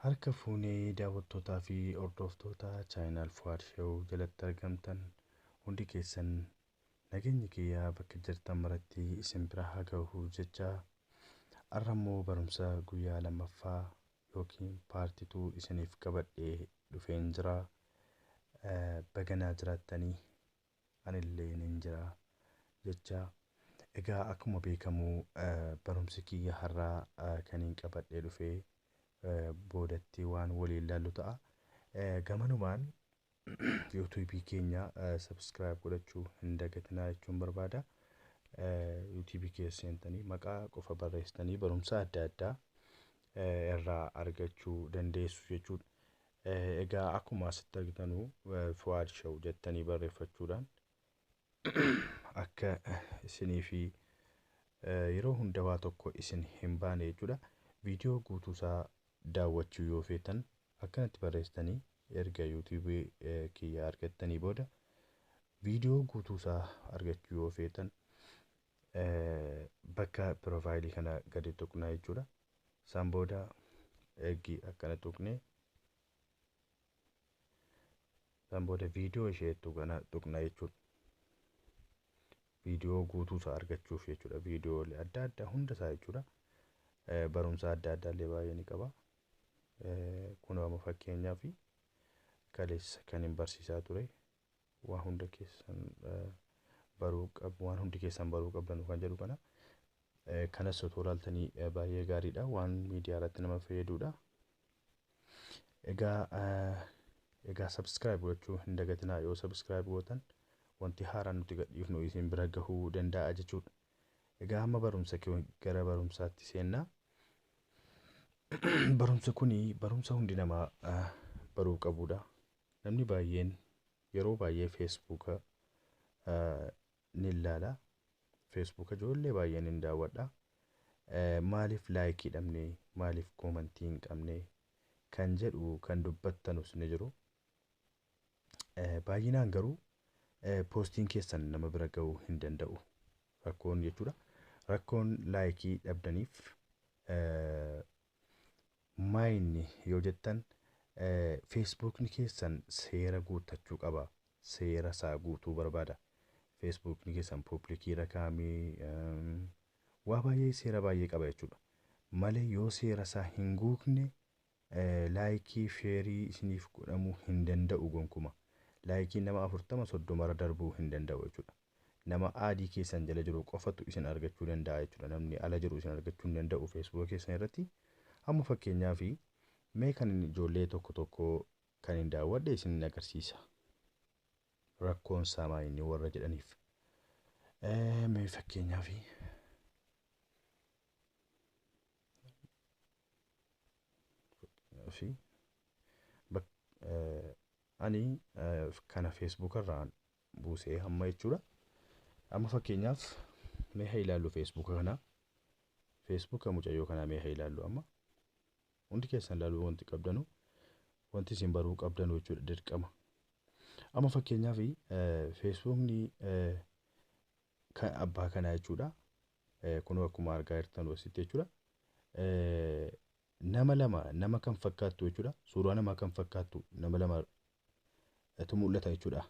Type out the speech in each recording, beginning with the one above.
Harka fuunee daawwattootaa fi hordoftoota channel Fuad Show jalatti argamtan hundi keessan nageenyi kiyyaa bakka jirtan maratti isin bira haa gahu jecha har'a immoo barumsa guyyaa lammaffaa yookiin part 2 isiniif qabadhee dhufeen jira. Baganaa jiraattanii anillee nin jira jecha. Egaa akkuma beekamu barumsi kiyya har'aa kan hin qabadhee dhufee boodatti waan waliin ilaallu ta'a. Gamanumaan YouTube keenya subscribe godhachuu hin dagatinaa jechuun barbaada. YouTube keessa seentanii maqaa qofa barreessitanii barumsa adda addaa irraa argachuu dandeessu jechuudha. Egaa akkuma asitti argitanu Fuad Show jettanii barreeffachuudhaan akka isinii fi yeroo hunda waa tokko isin hin baane jechuudha. Viidiyoo guutuusaa daawwachuu yoo feetan akkanatti barreessitanii erga YouTube kiyya argattanii booda viidiyoo guutuusaa argachuu yoo feetan bakka piroofaayilii kana gadi tuqnaa jechuudha. Isaan booda ergi akkana tuqne isaan booda viidiyoo isheettu kana tuqna jechuudha. Viidiyoo guutuusaa argachuuf jechuudha. Viidiyoolee adda addaa hundasaa jechuudha. Barumsa adda addaa illee baay'ee ni qaba. Kun amma fakkeenyaaf kaleessa kan hin barsiisaa ture waa hunda keessan baruu qabu waan hundi keessan baruu qabdan kan jedhu kana. Kanas otoo ilaaltanii baay'ee gaariidha. Waan miidiyaa irratti nama fayyadudha. Egaa subscribe gochuu hin dagatinaa. Yoo subscribe gootan wanti haaraan nuti gadhiifnu isin bira gahuu danda'a jechuudha. Egaa amma barumsa gara barumsaatti seennaa. Barumsa kuni barumsa hundi namaa baruu qabudha. Namni baay'een yeroo baay'ee Feesbuuka ni ilaala. Feesbuuka ijoollee baay'een hin daawwadha. Maaliif laayikii dhabne, maaliif koomantii hin qabne kan jedhu kan dubbattanus ni jiru. Baay'inaan garuu poostiin keessan nama bira gahuu hin danda'u. Rakkoon jechuudha. Rakkoon laayikii dhabdaniif maayinni yoo jettan feesbuukni keessan seera guuttachuu qaba. Seera isaa guutuu barbaada. Feesbuukni keessan publikii irra kaa'amee waa baay'ee seera baay'ee qaba jechuudha. Malee yoo seera isaa hin guutne laayikii sheerii isiniif godhamuu hin danda'u gonkuma. Laayikiin nama 40-30 irra darbuu hin danda'u jechuudha. Nama aadii keessan jala jiru qofatu isin argachuu danda'a jechuudha. Namni ala jiru isin argachuu hin danda'u feesbuuka keessan irratti. Amma fakkeenyaaf mee kan ijoollee tokko tokko kan hin daawwadhe isin agarsiisa. Rakkoon isaa maayinni warra jedhaniif. Mee fakkeenyaaf ani kana feesbuuka irraan buusee hamma jechuudha. Amma fakkeenyaaf mee haa ilaallu feesbuuka kana. Feesbuuka mucayyoo kanaa mee haa ilaallu amma. Hundi keessan ilaaluu wanti qabdanu wanti isin baruu qabdanu jechuudha dirqama. Amma fakkeenyaaf feesbuukni kan abbaa kanaa jechuudha. Kunoo akkuma argaa jirtan asitti jechuudha. Nama lama nama kan fakkaattu jechuudha. Suuraa namaa kan fakkaattu nama lamatu mul'ata jechuudha.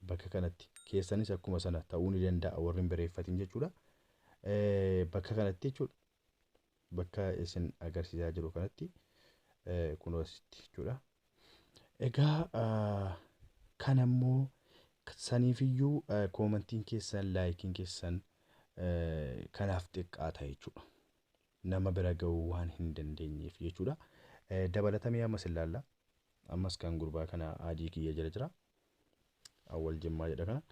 Bakka kanatti keessanis akkuma sana ta'uu ni danda'a warri hin bareeffatin jechuudha. Bakka kanatti jechuudha. Bakka isin agarsiisaa jiru kanatti kunoo asitti jechuudha. Egaa kan ammoo saniifiyyuu koomantiin keessan laayikiin keessan kanaaf xiqqaata jechuudha. Nama bira gahuu waan hin dandeenyeef jechuudha. Dabalatamee ammas ilaalla. Ammas kan gurbaa kana adii kiyya jala jira. Awwal Jimmaa jedha kana.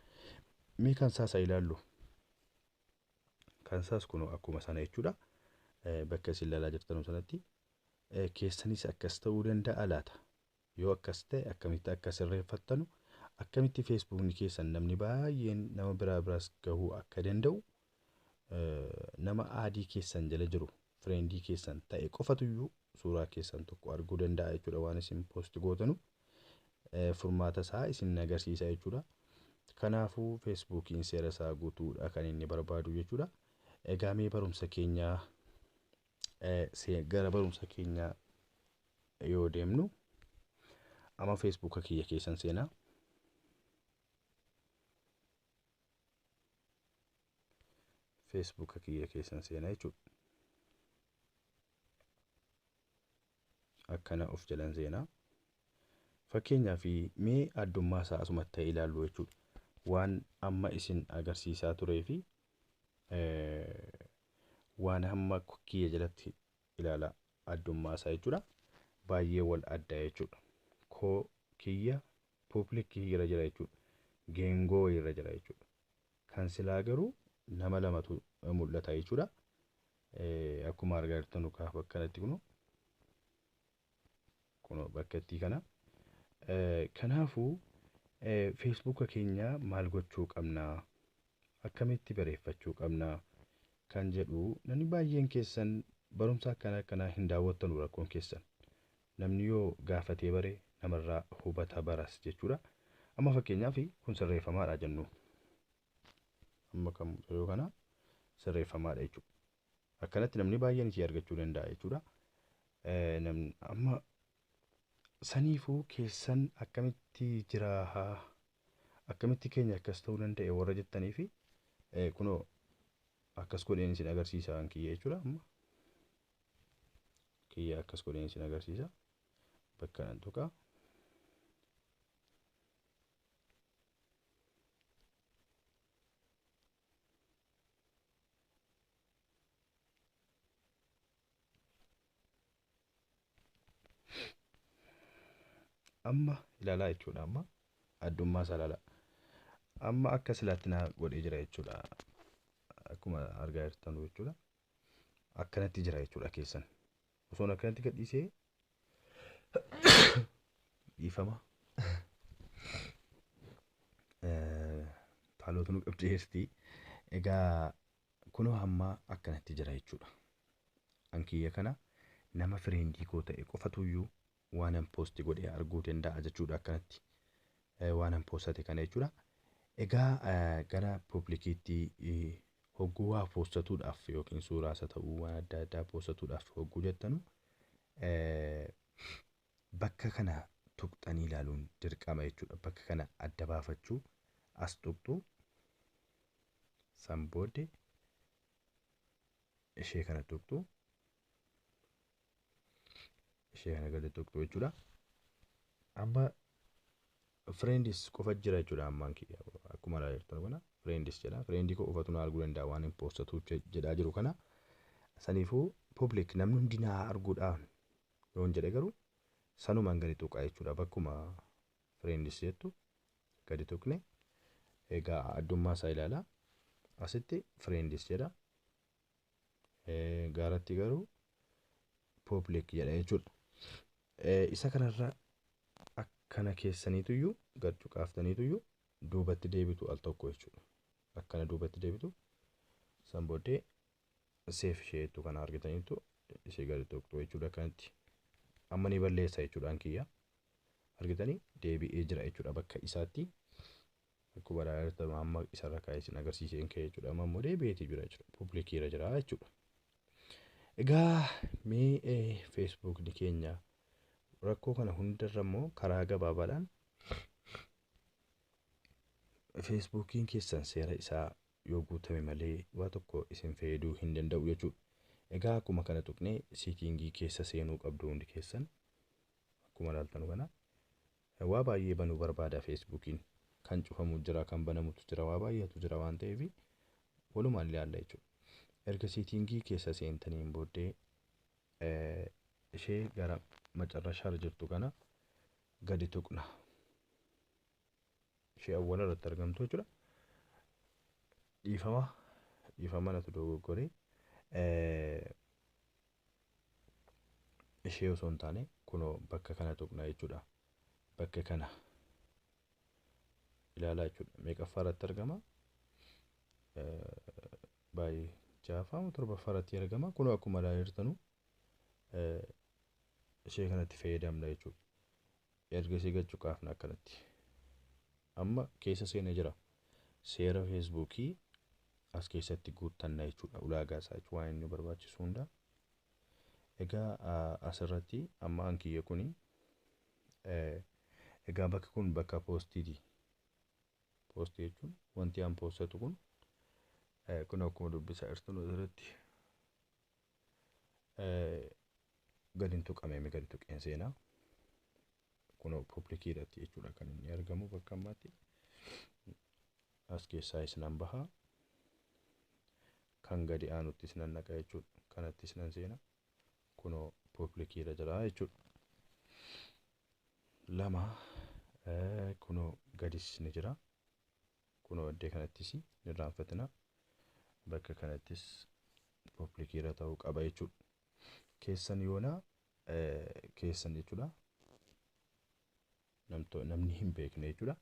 Mee kan isaas haa ilaallu. Kan isaas kun akkuma sana jechuudha. Bakka isin ilaalaa jirtan sanatti keessanis akkas ta'uu danda'a laata. Yoo akkas ta'e akkamitti akka sirreeffattanu akkamitti feesbuukni keessan namni baay'een nama biraa biraas gahuu akka danda'u nama aadii keessan jala jiru fireendii keessan ta'e qofatuyyuu suuraa keessan tokko arguu danda'a jechuudha waan isin poosti gootanu furmaata isaa isin agarsiisa jechuudha. Kanaafuu feesbuukiin seera isaa guutuudha kan inni barbaadu jechuudha. Egaa mee barumsa keenya gara barumsa keenya yoo deemnu amma Feesbuuka kiyya keessan seenaa. Feesbuuka kiyya keessan seenaa jechuudha. Akkana of jalan seenaa. Fakkeenyaaf mee addummaa isaa asumatti ta'e ilaallu jechuudha. Waan amma isin agarsiisaa turee fi waan hamma kiyya jalatti ilaala addummaa isaa jechuudha. Baay'ee wal adda jechuudha. Koo kiyya public irra jira jechuudha. Geengoo irra jira jechuudha. Kan silaa garuu nama lamatu mul'ata jechuudha. Akkuma argaa jirtan bakka kanatti kunoo bakka itti kana. Kanaafuu Feesbuuka keenya maal gochuu qabnaa? Akkamitti bareeffachuu qabnaa? Kan jedhu namni baay'een keessan barumsa akkana akkanaa hin daawwattanu rakkoon keessan. Namni yoo gaafatee bare namarraa hubata baras jechuudha. Amma fakkeenyaaf kun sirreeffamaadha jennu. Amma kan yeroo kana sirreeffamaadha jechuudha. Akkanatti namni baay'een ishee argachuu danda'a jechuudha. Namni amma saniifuu keessan akkamitti jira, akkamitti keenya akkas ta'uu danda'e warra jettanii fi kunoo akkas godheen isin agarsiisa kiyya jechuudha. Amma kiyya akkas godheen isin agarsiisa. Bakka nan tuqa. Amma ilaalaa jechuudha. Amma addummaa isaa ilaalaa. Amma akka silaatti na godhee jira jechuudha. Akkuma argaa jirtan jechuudha. Akkanatti jira jechuudha keessan. Osoon akkanatti gadhiisee dhiifama. Taalota nu qabdeerti. Egaa kunoo hamma akkanatti jira jechuudha. An kiyya kana nama friendii koo ta'e qofatuyyuu waan an post godhee arguu danda'a jechuudha akkanatti. Waan an postate kana jechuudha. Egaa gara publiciitti hogguu waa postatuudhaaf yookiin suuraas haa ta'uu waan adda addaa postatuudhaaf hogguu jettanu bakka kana tuqxanii ilaaluun dirqama jechuudha. Bakka kana adda baafachuu as tuqxu, san booddee ishee kana tuqxu, ishee kana gadi tuqxu jechuudha. Amma friends qofa jira jechuudha. Ammaan kiyya akkuma ilaalaa jirtan kana friends jedha. Friendii koo qofatu na arguu danda'a waan hin postatu jedhaa jiru kana. Saniifuu public namni hundi na arguudhaan yoon jedhe garuu sanumaan gadi tuqa jechuudha. Bakkuma friends jettu gadi tuqne egaa addummaa isaa ilaala. Asitti friends jedha. Gaaratti garuu public jedha jechuudha. Isa kanarra akkana keessaniituyyuu gad cuqaaftaniituyyuu duubatti deebitu al tokko jechuudha. Akkana duubatti deebitu, san booddee save ishee jettu kana argitaniitu ishee gadi tuqxu jechuudha akkanatti. Amma ni balleessa jechuudhaan kiyya. Argitanii deebi'ee jira jechuudha bakka isaatti. Akkuma ilaalaa jirtan amma isarra kaa'ee isin agarsiiseen ka'e jechuudha. Amma immoo deebi'eetii jira jechuudha. Publiciirra jira jechuudha. Egaa mee Feesbuukni keenya rakkoo kana hundarra immoo karaa gabaabaadhaan Feesbuukiin keessan seera isaa yoo guutame malee waa tokko isin fayyaduu hin danda'u jechuudha. Egaa akkuma kana tuqnee settingii keessa seenuu qabdu hundi keessan. Akkuma ilaaltan kana waa baay'ee banuu barbaada Feesbuukiin. Kan cufamu jira, kan banamutu jira, waa baay'eetu jira waan ta'eef walumaan ilaalla jechuudha. Erga settingii keessa seentaniin booddee ishee gara macarrashaarra jirtu kana gadi tuqna. Ishee awwaala irratti argamtu jechuudha. Dhiifama, dhiifama natu dogoggoree. Ishee osoo hin taane kunoo bakka kana tuqna jechuudha. Bakka kana ilaalaa jechuudha. Meeqaffaa irratti argama? Baay'ee ja'affaa moo torbaffaa irratti argama. Kunoo akkuma ilaalaa jirtanu ishee kanatti fayyadamna jechuudha. Erga ishee gad cuqaafna akkanatti. Amma keessa seenee jira. Seera Feesbuukii as keessatti guuttanna jechuudha. Ulaagaa isaa jechuudha waan inni barbaachisu hunda. Egaa asirratti amma an kiyya kuni egaa bakki kun bakka poostiiti. Poostii jechuun wanti an poostatu kun kun akkuma dubbisaa jirtan asirratti gadi hin tuqamee gadi tuqeen seenaa. Kun public irratti jechuudha kan inni argamu bakka ammaatti. As keessaa isinan baha. Kan gadi aanuttis nan naqa jechuudha. Kanattis nan seena. Kunoo public irra jira jechuudha. Lama kunoo gadis ni jira. Kunoo iddoo kanattis hin irraanfatina. Bakka kanattis public irra ta'uu qaba jechuudha. Keessan yoona keessan jechuudha. Namni hin beekne jechuudha.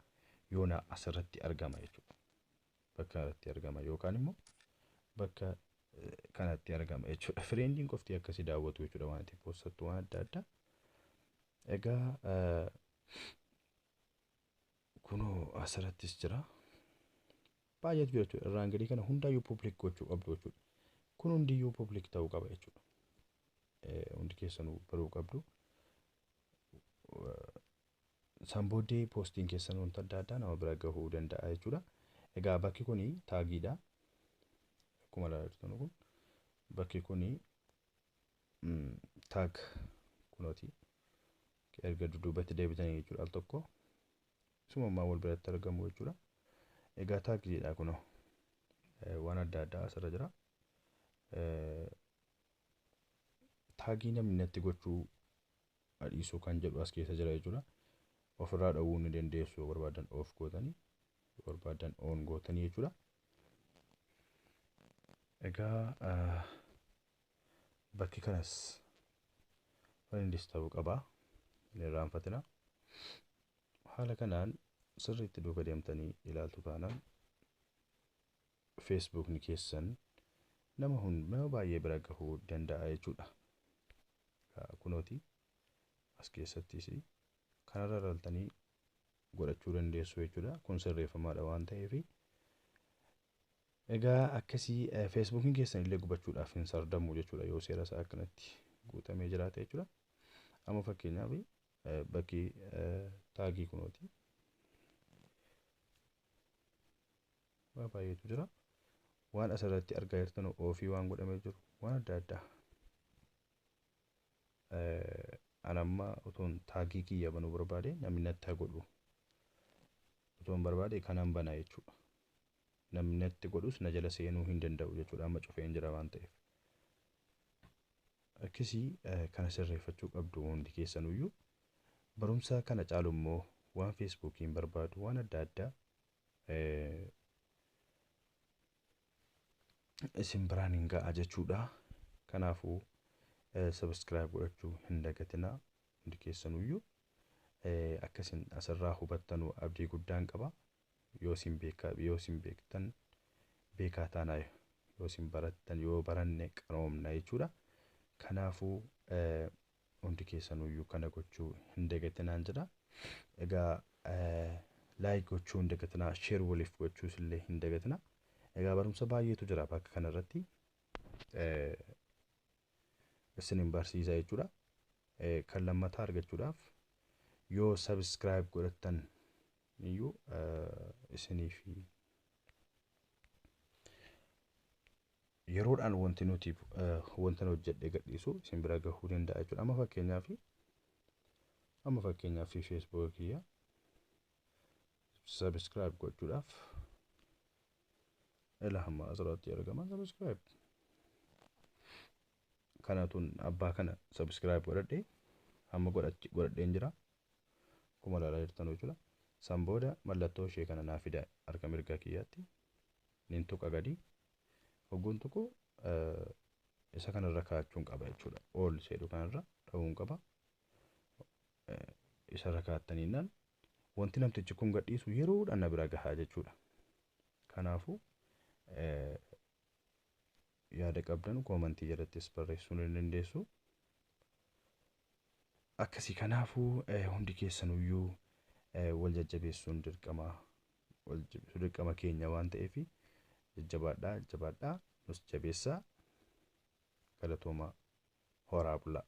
Yoona asirratti argama jechuudha. Bakka kanatti argama yookaan immoo bakka kanatti argama jechuudha. Friendiin qofti akkasii daawwatu jechuudha waan itti postattu waan adda addaa. Egaa kunoo asirrattis jira. Baay'eetu jira jechuudha. Irraan gadii kana hundaayyuu public gochuu qabdu jechuudha. Kun hundiyyuu public ta'uu qaba jechuudha. Hundi keessanuu baruu qabdu. San booddee poostiin keessan wanta adda addaa nama bira gahuu danda'a jechuudha. Egaa bakki kuni tagiidha. Akkuma ilaalaa jirtan kun bakki kuni tag kunooti. Erga dudduubatti deebitanii jechuudha al tokko. Isuma ammaa wal biratti argamu jechuudha. Egaa tagiidha kunoo. Waan adda addaa asirra jira. Tagii namni natti gochuu dhiisuu kan jedhu as keessa jira jechuudha. Ofirraa dhowwuu ni dandeessu yoo barbaadan off gootanii yoo barbaadan on gootanii jechuudha. Egaa bakki kanas friends ta'uu qaba. Hin irraanfatina. Haala kanaan sirriitti duuka deemtanii ilaaltu taanaan feesbuukni keessan nama baay'ee bira gahuu danda'a jechuudha. Kunooti as keessattis kanarra ilaaltanii godhachuu dandeessu jechuudha. Kun sirreeffamaadha waan ta'eef. Egaa akkasii feesbuukiin keessan illee gubachuudhaaf hin sardamu jechuudha yoo seera isaa akkanatti guutamee jiraate jechuudha. Amma fakkeenyaaf bakki tagii kunooti. Waa baay'eetu jira. Waan asirratti argaa jirtan ofii waan godhamee jiru waan adda addaa. An amma otoon tagii kiyya banuu barbaade namni natti haa godhu. Otoon barbaade kanan bana jechuudha. Namni natti godhus na jala seenuu hin danda'u jechuudha amma cufeen jira waan ta'eef. Akkasii kana sirreeffachuu qabdu hundi keessanuyyuu. Barumsa kana caalu immoo waan feesbuukiin barbaadu waan adda addaa isin biraan hin ga'a jechuudha. Kanaafuu subscribe godhachuu hin dagatinaa hundi keessanuyyuu. Akkasin asirraa hubattanuu abdii guddaan qaba. Yoo isin beekaa yoo isin beektan beekaa taanaa yoo isin barattan yoo baranne qaroomna jechuudha. Kanaafuu hundi keessanuyyuu kana gochuu hin dagatinaan jedha. Egaa like gochuu hin dagatinaa, share waliif gochuus illee hin dagatinaa. Egaa barumsa baay'eetu jira bakka kanarratti. Isinin barsiisa jechuudha. Kan lammataa argachuudhaaf yoo subscribe godhattan iyyuu isiniif yeroodhaan wanti nuti wanta hojjedhee gadhiisu isin bira gahuu danda'a jechuudha. Amma fakkeenyaaf feesbuuk kiyya subscribe gochuudhaaf ila hamma asirratti argama subscribe. Kanatuun abbaa kana subscribe godhadhee amma godhadheen jira. Akkuma ilaalaa jirtan jechuudha. San booda mallattoo ishee kana naa fida harka mirgaa kiyyaatti. Nin tuqa gadi. Hogguun tuqu isa kanarra kaa'achuun qaba jechuudha. All jedhu kanarra dha'uun qaba. Isarra kaa'attaniinnaan wanti namtichi kun gadhiisu yeroodhaan na bira gahaa jechuudha. Kanaafuu yaada qabdan commentii jalattis barreessuu ni dandeessu. Akkasii kanaafuu hundi keessanuyyuu wal jajjabeessuun dirqama wal jajjabeessuu dirqama keenya waan ta'eef jajjabaadhaa, jajjabaadhaa, nus jabeessaa, galatoomaa. Horaa bulaa.